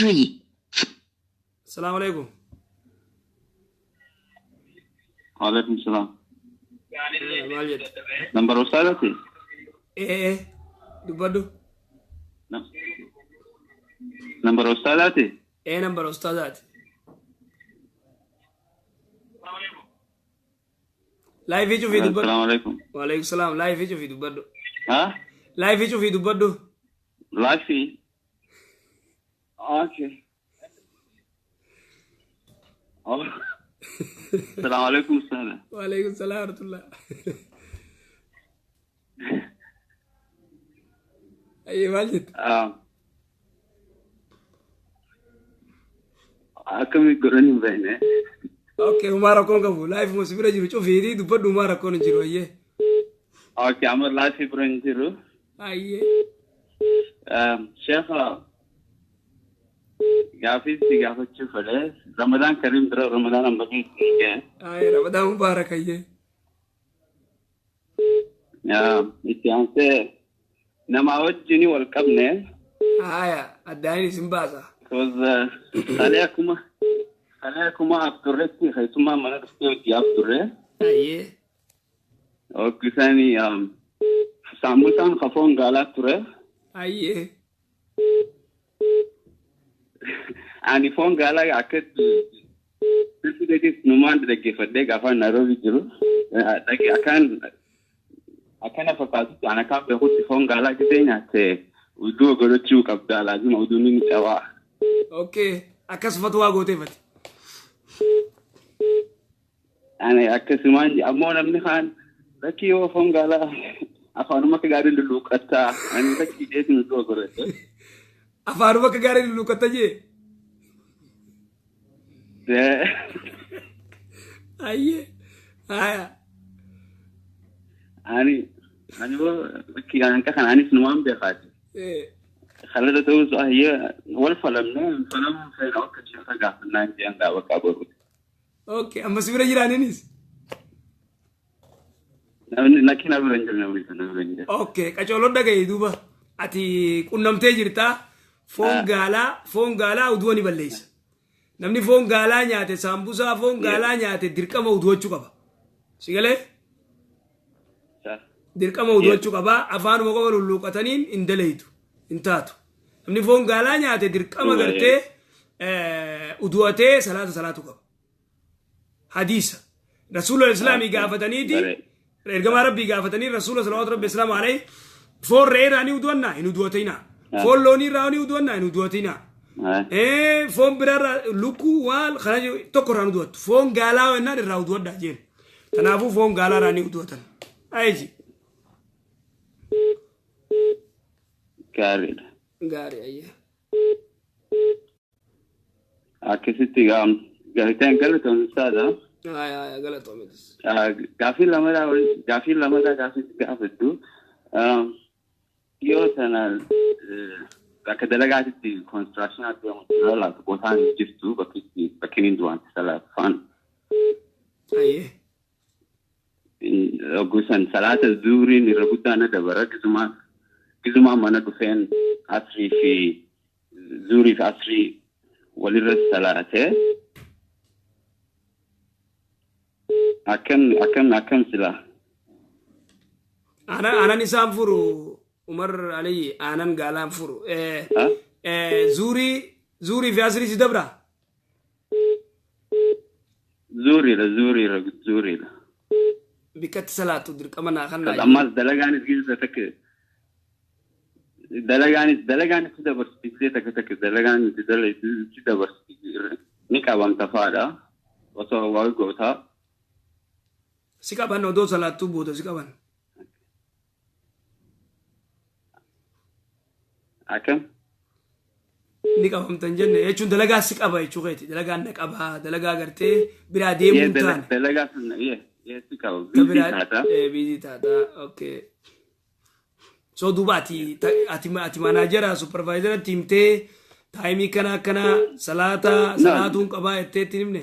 3, Salaamu alaikum. Waalaikum salaam. Maal jette? Nambar ustaadati? Ee, dubbadhu. Nambar ustaadati? Ee, nambara ustaazaati. Laayifii cufii dubbadhu. Assalaamu alaikum. Waalaikum salaam. Laayifii cufii dubbadhu. Ha? Laayifii cufii dubbadhu. Laafi? Okay. Oh. Assalaamu alaikum ustaada. Waalaikum salaam warahmatullah. Ayyee, maal jette? Akkami godhanii hin beekne. Okay, humaa rakkoon qabu. Laayifuma si bira jiru cufiitii dubbadhu, humaa rakkoon hin jiru. Ayyee. Okay, amma laafii bira hin jiru. Ayyee. Sheekha, gaafii si gaafachuu fedhe. Ramadaan Kariim dura Ramadaan amma ga'e. Ayyee, Ramadaan mubaarak, ayyee. Itti aansee namaa wajjin wal qabne. Haya, addaanin isin baasa. Because kalee akkuma afturretti keessummaa mana dhuftee hojii afturre. Ayyee. Hoggisanii saambusaan kafoon gaalaa ture. Ayyee. Ani foon gaalaa akka sitti numaan dhaggeeffadhee gaafa Nairobi jiru. Akkaan akkana fakkaatutti ana kan beekutti foon gaalaa gisee nyaatte uduu godhachuu qabda, laazima uduun ni cabaa. Okay, akkas fatwaa gooteefati. Ani akkasumaan ammoo namni kaan lakkii yoo foon gaalaa afaanuma akka gaarii lulluuqqattaa, ani lakkii dheetin uduu godhadhe. Afaanuma akka gaarii lulluuqqatta jee. Ayyee. Haya. Ani hoo lakkii akka kana anis numaan beekaati. Khalada ta'us ayyee wal falamne falamuu feena akka sheeka gaafannaan jedhan gaafa qabaru. Okay, amma si bira jiraaninis. Namni lakkii na bira hin jiru, namni sana bira hin jiru. Okay, qacooloon dhagaye duuba. Ati qunnamtee jirtaa. Foon gaalaa uduu ni balleessa. Namni foon gaalaa nyaate, saambusaa foon gaalaa nyaate, dirqama uduwachuu qaba. Si galee? Dirqama uduwachuu qaba. Afaanuma qofa lulluuqataniin hin daleeytu. Hin taatu. Namni foon gaalaa nyaate dirqama gartee uduwatee salaata salaatu qaba. Hadiisa. Rasuula Islaamii gaafataniiti. Ergamaa Rabbii gaafatanii, Rasuula salawaatu Rabbi Islaamu alayhi, foon re'ee irraa ni uduwannaa? Hin uduwatinaa. Foon loonii irraa ni uduwannaa? Hin uduwatinaa. Foon biraarraa, lukkuu waan kana tokko irraa uduwattu. Foon gaalaa jennaan irraa uduwadhaa jeen. Kanaafuu foon gaalaa irraa ni uduwatan. Ayeji. Gaariidha. Gaarii, ayyee. Akkasitti gariteen galatoomsaadha. Haya, haya, galatoomitis. Gaafii lamadaa gaafii gaafadhu. Yoo sana bakka dalagaatitti construction deemu salaatu bootaan jirtu bakki bakki inni duraan salaatu faan. Ayyee. Gosan salaata zuuriin irra guddaa na dabara, gizumaa mana dhufeen asrii fi zuurii fi asrii walirra salaatee akkam akkam akkam sila? Aanan isaan furu, Umar Aliyi, aanan gaalaan furu. Zuurii fi asrii si dabra? Zuuriidha, zuuriidha, zuuriidha. Bikkatti salaatu dirqama naa kan naa. Ammas dalagaanis gizee takka dalagaanis si dabarsiti, gizee takka takka dalagaan si dabarsiti, ni qabamta faadha osoo waa gootaa. Si qaban, odoo salaattuu booda si qaban. Akkam? Ni qabamtan jenne jechuun dalagaa si qaba jechuu keeti. Dalagaan na qaba, dalagaa gartee biraa deemuu hin taane. Dalagaa sun yee si qaba. Ta busy biraa taata. Busy taata. Okay. So duuba ati manager supervisoratti himtee time kana akkana salaata salaatuun qabaa jettee itti himne.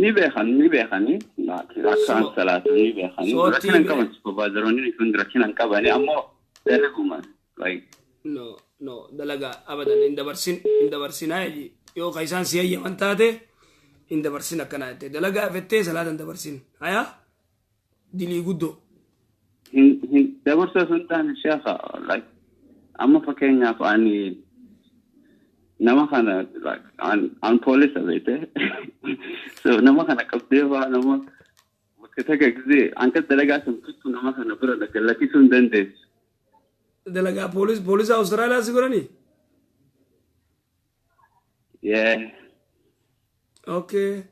Ni beekan, ni beekani, akkaan salaatu ni beekani. Rakkina hin qaban, supervisoroonni kun rakkina hin qabani, ammoo dalaguma like No, No, dalagaa abadan hin dabarsin, hin dabarsinaa jechi. Yoo ka isaan si hayyaman taate hin dabarsin akkanaa jette. Dalagaa fettee salaata hin dabarsin. Haya, dilii guddoo. Hin dabarsa osoo hin taane, sheekha, like amma fakkeenyaaf ani nama kana, like an poolisa beekte, so nama kana qabdee faa nama bakka takka gisee an kan dalagaa san tuttu nama kana bira lakkisuu hin dandeessu. Dalagaa poolisa Awustiraaliyaa si godhanii? Yeah. Okay.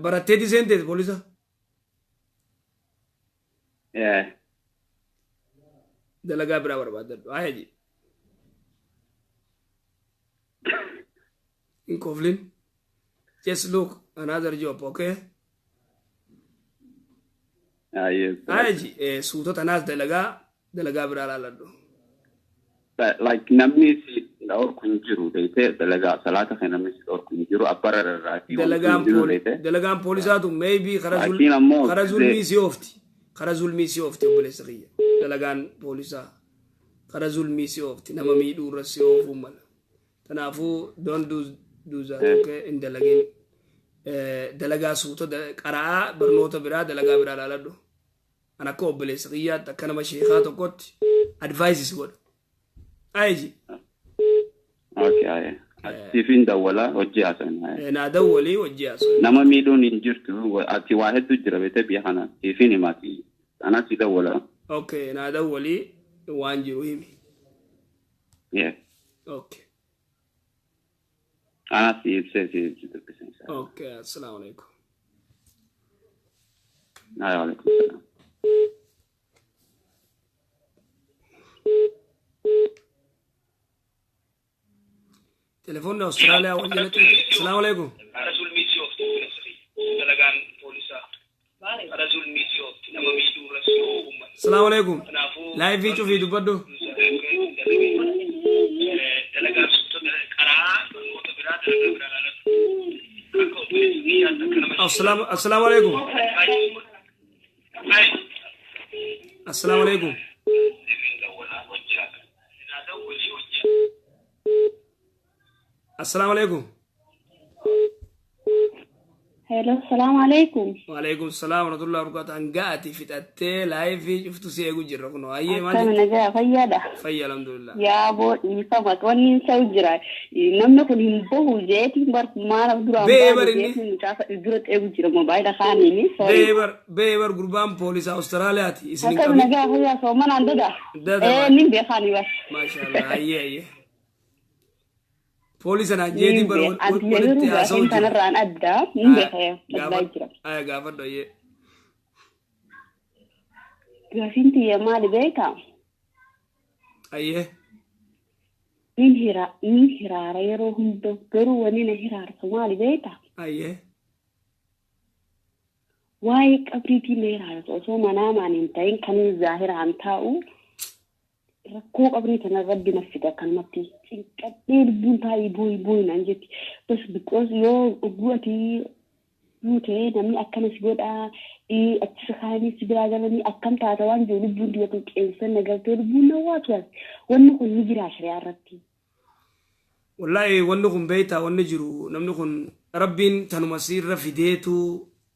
Baratteeti seenteeti poolisa? Yeah. Dalagaa biraa barbaadadhu. Haya ji. Hin koflin. Just look another job, okay? Ah, yes. Haya ji. Suuta tanaas dalagaa biraa laaladhu. But like namni si dhorku hin jiru beekte, dalagaa salaata kan namni si dhorku hin jiru, abbara irraatii wanti Dalagaan hin jiru beekte. Dalagaan poolisaatu maybe kara Laakiin ammoo kara zulmii si oofti. Kara zulmii si oofti, obboleessa kiyya. Dalagaan poolisaa kara zulmii si oofti. Nama miidhuu irra si oofuu mala. Kanaafuu don't do that, okay? Hin dalagin. Dalagaa suuta qara'aa barnoota biraa, dalagaa biraa laaladhu. An akka obboleessa kiyyaatti, akka nama sheekaa tokkotti advice si godha. Ayiji. Okay, aye. Siifin dawwala, hojii haasan. Naa dawwalii, hojii haasa'u. Nama miidhuun hin jirtu, ati waa hedduu jira beekte biyya kana, siifin himaati. Anaa si dawwala. Okay, naa dawwalii, waan jiru himi. Yeah. Okay. Anaa si ibsee si dubbisa. Okay, assalaamu alaikum. Aye, waalaikum salaam. Telefoonni Awustiraaliyaa wal jalatti. Assalaamu alaikum. Dalagaan poolisaa kara zulmii si oofti, nama miidhuu irra si oofuu mala. Assalaamu alaikum. Kanaafuu Live cufii dubbadhu. Dalagaa karaa barnoota biraa, dalagaa biraa laaladhu. Akka obboleessa kiyyaatti, akka nama Assalaamu alaikum. Assalaamu alaikum. Assalaamu alaikum. Hello, salaam alaikum. Waalaikum salaam warahmatullahi wabarakatuh. Hanga ati fixattee live cuftu si eegu jirra kunoo. Ayyee, maal Akkami jette? Nagaa fayyaadha. Fayya, alhamdulillah. Yaa boo, dhiifama, wanni hin ta'u jira. Namni kun hin bahu jeetiin bar maala duraan Bee baane bar inni. jeetiin mucaa dura eegu jira moobaayila kaaniini. Sorry. Bee bar, bee bar, gurbaan poolisa Awustiraaliyaati. Isin hin Akkami qabin. nagaa fayyaa, soomanaan dada. Dada Ee baay. nin beekaani bar. Maashaallah. Ayyee, ayyee. Poolisa naan jeetiin Nin bar beeka. Ati walitti garuu haasa'u gaafiin jira. kanarraan adda. Nin beeka wallaahi jira. Aya, gaafadhu, ayyee. Gaafiin tiyya maali beekaa? Ayyee. Nin hiraara yeroo hunda, garuu wanni na hiraarsu maali beekaa? Ayyee. Waa'ee qabriitii na hiraarsu, osoo manaamaan hin ta'in kan zaahiraan taa'u rakkoo qabrii tana rabbi na fida, akkanumatti cinqadhee lubbuun taa'ii booyi booyi naan jetti. Bas, because yoo oguu ati duute namni akkana si godhaa, achi kaanii si biraa galanii akkam taata waan jiru, lubbuun diyyatu qeensan na galtee lubbuun na waatu as, wanni kun ni jira shari'aa irratti. Wallaahi wanni kun beektaa, wanni jiru namni kun rabbiin tanuma siirra fideetu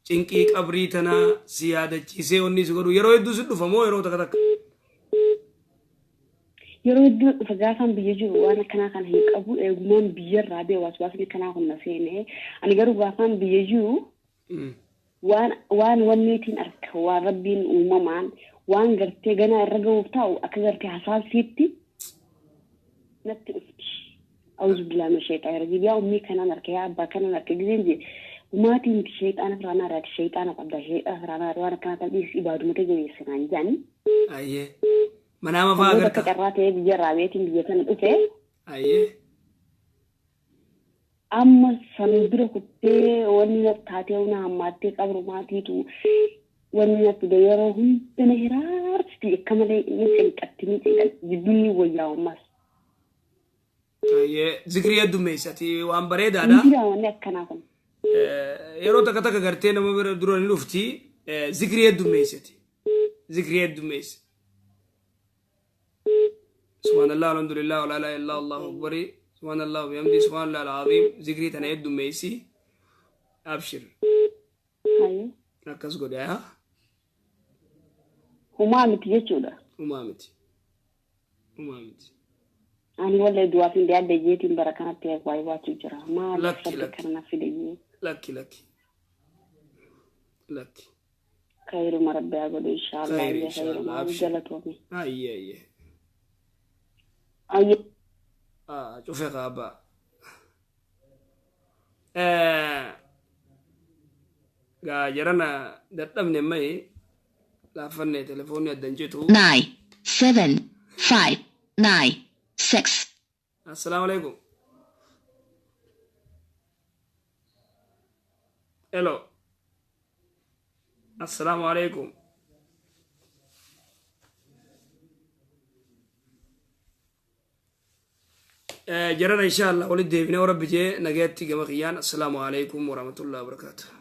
cinqii qabrii tana si yaadachiisee wanni si godhu yeroo hedduu si dhufa moo yeroo takka takka? Yeroo hedduu dhufa. Gaafaan biyya jiru waan akkanaa kana hin qabu. Eegumaan biyyarraa bee waaswaasni akkanaa kun na seene. Ani garuu gaafaan biyya jiru waan wanniitiin arka, waan rabbiin uumamaan waan gartee ganaa irra gahuuf taa'u akka gartee hasaasiitti natti dhufti. Auzu billaahi mina sheexaani rajiim. Yaa ummii kanaan arka, yaa abbaa kanaan arka giseen jee umaatiin miti, sheexaana firaanaa irraati, sheexaana qabda, sheexaana firaanaa waan akkanaa kan dhiisi, ibaadumata jabeesse naan jedhani. Ayyee. Manaama fa'aa Saboota akka agarta. carraa ta'ee biyyarraa beetiin biyya kana dhufe. Ayyee. Amma san bira kuttee wanni na taatee na hammaattee qabru maatiitu wanni na fide, yeroo hunda na hiraarsiti, akka malee ni cinqatti, ni cinqatti, jidduun ni wayyaa'u ammas. Ayyee. Zikrii heddummeessati, waan Ni bareedaadha. jira wanni akkanaa kun. Yeroo takka takka gartee nama bira dura ni dhufti, zikrii heddummeessati. Zikrii heddummeessi. Subhaanallah, alhamdulillah, wala ilaha illa Allahu akbar, subhaanallah bihamdi, subhaanallah alazim. Zikrii tana heddummeessi. Abshir. Hayyee. Akkas godhe haa. Humaa miti jechuudha. Humaa miti. Humaa miti. Ani wallahi du'aaf hin yaadde jeetiin bara kanatti waayee waachuu jira. Maaliif Lakki, rabbi lakki. kana na fide jee. Lakki, lakki. Lakki. Khayruma rabbi haa godhu inshaallah. Khayri Ayyee inshaallah. khayruma Abshir. galatoome. Ayyee ayyee. Ayyee. Ah, cufe qaaba. Gaa jarana dadhabne mai laafanne telefoonni addan citu. 9, 7, 5, 9, 6. Assalaamu alaikum. Hello. Assalaamu alaikum. Jarana inshallah walitti deebinee rabbi jee nagayatti gama kiyyaan, assalaamu alaikum warahmatullahi wabarakatuh.